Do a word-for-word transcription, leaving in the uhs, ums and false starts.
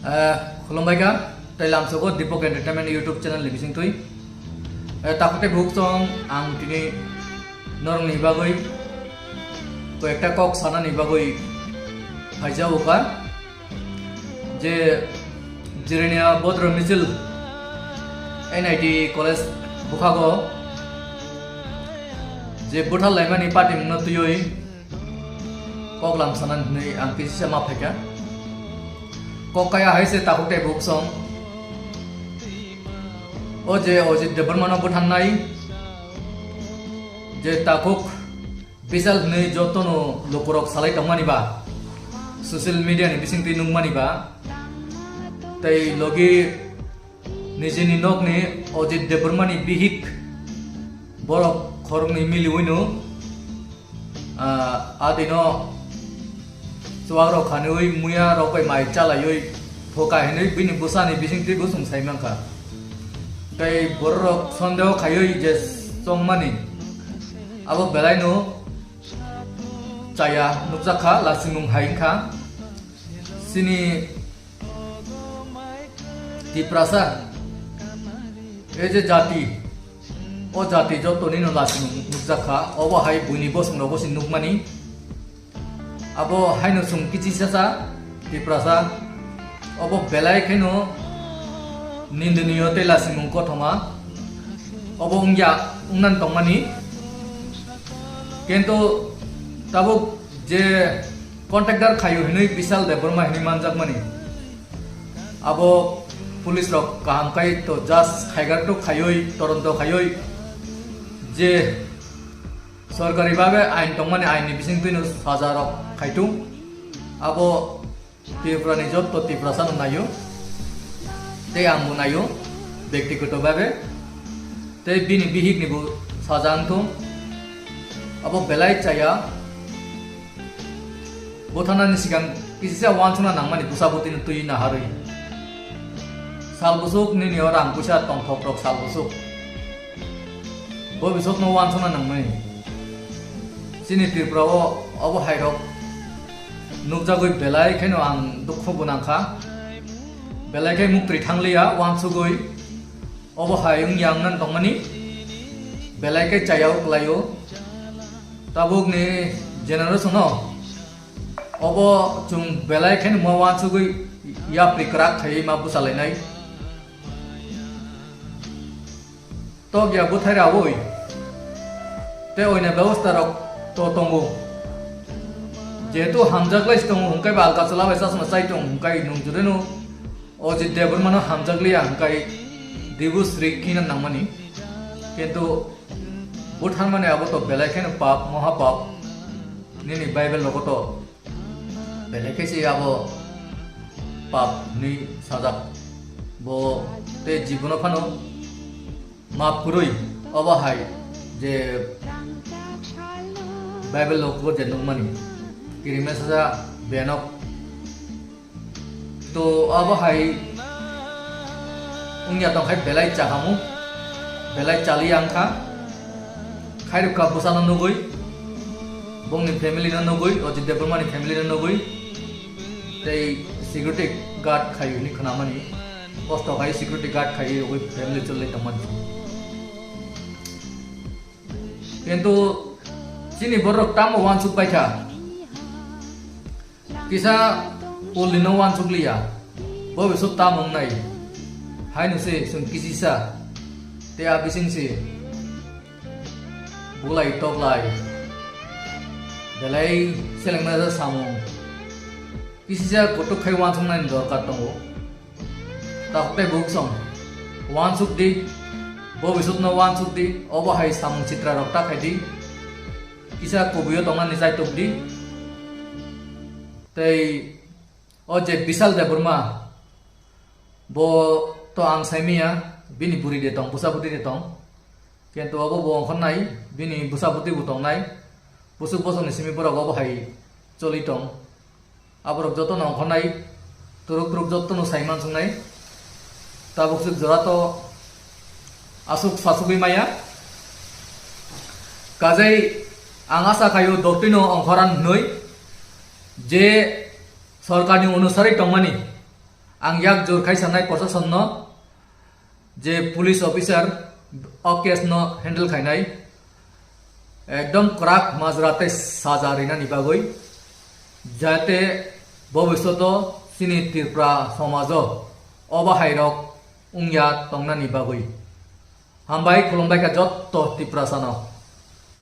Eh, khulumbai kha, tei lamsogo Deepak Entertainment YouTube channel ni bisingtwi. Eh, takhuk tei bukhuk song ang tini norokni bagwi koi ekta kok sanani bagwi phaijao kha, je Jirania Bodro Misil N I T College bukhago je buthar laimani party mungno twiwi kok lam sanani hwnwi ang kisa ma phaikha. Kok kaya hai se takhuk tei bukhuk song. O je Ajit Debbarmano butharnai je takhuk Bishal hwnwi jotono lukurok salai tongmani ba, social media ni bisingtwi nukmani ba, tei logi nijini nokni Ajit Debbarmani bihik borok khoroknwi miliwino, ah, adino chuwak rok khanwi muya rok bai mai chalaiwi phoka hinwi bini bwsani bisingtwi bo chwng sai mankha. Tei bororok sondeho khaiwi je chongmani abo belaino chaya nukjakha, lasingmung hai wngkha. Chini Tiprasa, e je jati, o jati jotonino lasing nukjakha, obo hai buini bosongrogo se nukmani. Abo haino chwng kichisa sa, Tiprasa, obo belai kheno nindoniyo tei lasingmung kothoma, obo wngya, wngnan tongmani. Kintu tabuk je contractor khayu hinwi Bishal Debbarma hinwi manjakmani. Abo police rok kaham khai to just khaigar to khaiwi, toronto khaiwi je sorkari babe ain tongmani ain ni bisingtwi no saja rok khaitu. Abo Tripura ni jotto Tiprasa no naio, tei ang bo naio, bektigoto babe, tei bini bihik ni bo saja wngthung, abo belai chaya, butharnani sikang kisa wansukna nangmani bwsa bwtwi no twi naharwi, sal bwswk nini o rang puisa tongthok rok sal bwswk. Bo bisokno wansukna nangmani. Chini Tripura o obo hairok nukjagwi belai kheno ang dukhu bo nangkha. Belai khe muktwi thangliya wansugwi obo hai wngya wngnan tongmani. Belai khe chaya o kwlaio. Tabukni generation o obo chwng belai kheno ma wansugwi yapri kwrak khaiwi ma bwsalainai. Tokya bwthai rawi tei oina bebostha rok to tongo. Jehetu hamjak lai si tongo, hwnkhe ba alka chwla bai chasma chai tongo, hwnkhe nwng jureno Ajit Debbarmano hamjak liya, hwnkhe divorce ri khina nangmani. Kintu butharmani abo to belai kheno pap, moha pap. Nini Bible rogo to belai khe se abo pap hwnwi sajak. Bo tei jibono phano map kwrwi obo hai je Bible rogo je nukmani. Kirima saja benok. To abo hai wngya tong khai belai chahamu, belai chali ang kha. Khairok kha bwsano nugwi, bongni family no nugwi, Ajit Debbarmani family no nugwi, tei security guard khai hwnwi khnamani, kosto khai security guard khai rogwi family choli tongmani. Kintu chini borok tamo wansuk bai kha. Kisa pulni no wansuk liya, bo bisuk tam wngnai. Haino se chwng kisisa, tei a bising se bulai toklai, belai selengna ja samung. Kisisa kutuk khai wansuknani dorkar tongo. Takhuk tei bukhuk song, wansuk di, bo bisukno wansuk di, obo hai samung sitra rok ta khai di. Kisa kubui o tongnani chaitok di. Tei o je Bishal Debbarma, bo to ang saimanya, bini buri de tong, bwsa bwtwi de tong. Kintu obo bo ongkhornai, bini bwsa bwtwi bo tongnai. Bwswk bosongni simi borok obo hai choli tong. Aborok jotono ongkhornai, turuk turuk jotono sai mansuknai. Tabuk swk jora to aswk sasugwi maya. Kajai ang asa khaio doktwino ongkhoran hwnwi je sorkarni onusari tongmani Ang yak jor khai sanai proshasonno, je police officer o case no handle khainai, ekdom kwrak majra tei saja rinani bagwi, jate bobishoto chini Tripura somajo o bahairok wngya tongnani bagwi. Hambai, khulumbai kha jotto Tiprasano.